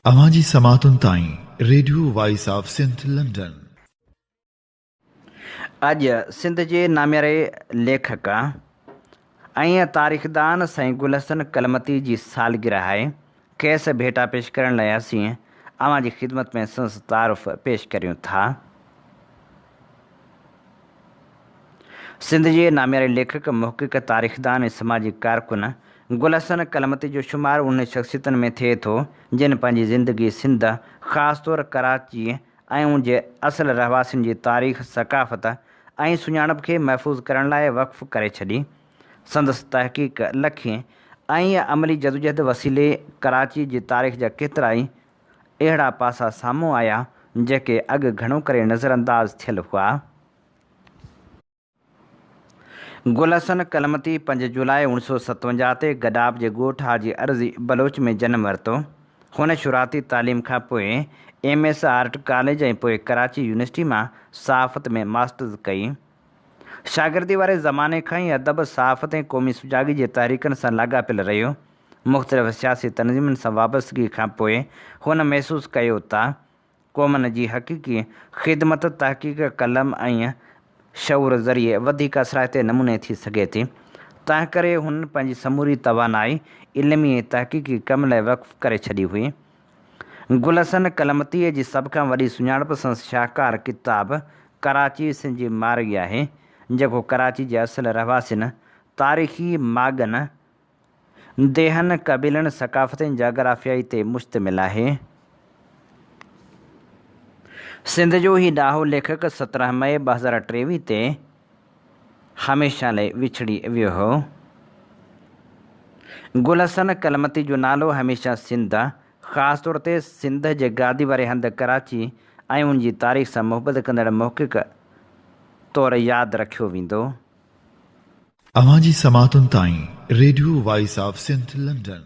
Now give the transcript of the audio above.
اوهان جي سماعتن تائين radio voice of Sindh London. اڄ سنڌ جي نامياري ليکڪ ۽ تاريخدان سائين گل حسن ڪلمتي جي سالگرهه آهي. کيس ڀيٽا پيش ڪرڻ لاء اسين اوهان جي خدمت ۾ سندس تعارف پيش ڪريون ٿا. سنڌ جي نامياري ليکڪ، محقق، تاريخدان ۽ سماجي ڪارڪن گل حسن ڪلمتي جو شمار انهن شخصيتن ۾ ٿئي ٿو، جن پنهنجي زندگي سنڌ، خاص طور ڪراچي ۽ ان جي اصل رهواسين جي تاريخ، ثقافت ۽ سڃاڻپ کي محفوظ ڪرڻ لاء وقف ڪري ڇڏي. سندس تحقيق، لکين ۽ عملي جدوجهد وسيلي ڪراچي جي تاريخ جا ڪيترائي اهڙا پاسا سامهون آيا، جيڪي اڳ گهڻو ڪري نظرانداز ٿيل هئا. گل حسن ڪلمتي پنج جولاء اوڻ سو 57 تي گڏاپ جي ڳوٺ حاجي عرضي بلوچ ۾ جنم ورتو. هن شروعاتي تعليم کان پوء ايم ايس آرٽ ڪاليج ۽ پوء ڪراچي يونيورسٽي مان صحافت ۾ ماسٽرز ڪئي. شاگردي واري زماني کان ئي ادب، صحافت ۽ قومي سجاڳي جي تحريڪن سان لاڳاپيل رهيو. مختلف سياسي تنظيمن سان وابستگي کان پوء هن محسوس ڪيو ته قومن جي حقيقي خدمت تحقيق، قلم ۽ شعور ذريعي وڌيڪ اثرائتي نموني ٿي سگهي ٿي. تنهنڪري هن پنهنجي سموري توانائي علمي ۽ تحقيقي ڪم لاء وقف ڪري ڇڏي هئي. گل حسن ڪلمتيء جي سڀ کان وڏي سڃاڻپ سندس شاهڪار ڪتاب ڪراچي سنڌ جي مارئي آهي، جيڪو ڪراچي جي اصل رهواسين، تاريخي ماڳن، ديهن، قبيلن، ثقافتي ۽ جاگرافيائي تي مشتمل آهي. سنڌ جو هي ڏاهو ليکڪ 17 مئي 2023 تي هميشه لئه وڇڙي ويو هو. گل حسن ڪلمتي جو نالو هميشه سنڌ، خاص طور تي سنڌ جي گادي واري هنڌ ڪراچي ۽ ان جي تاريخ سان محبت ڪندڙ محقق طور ياد رکيو ويندو. اوهان جي سماعتن تائين radio voice of Sindh London.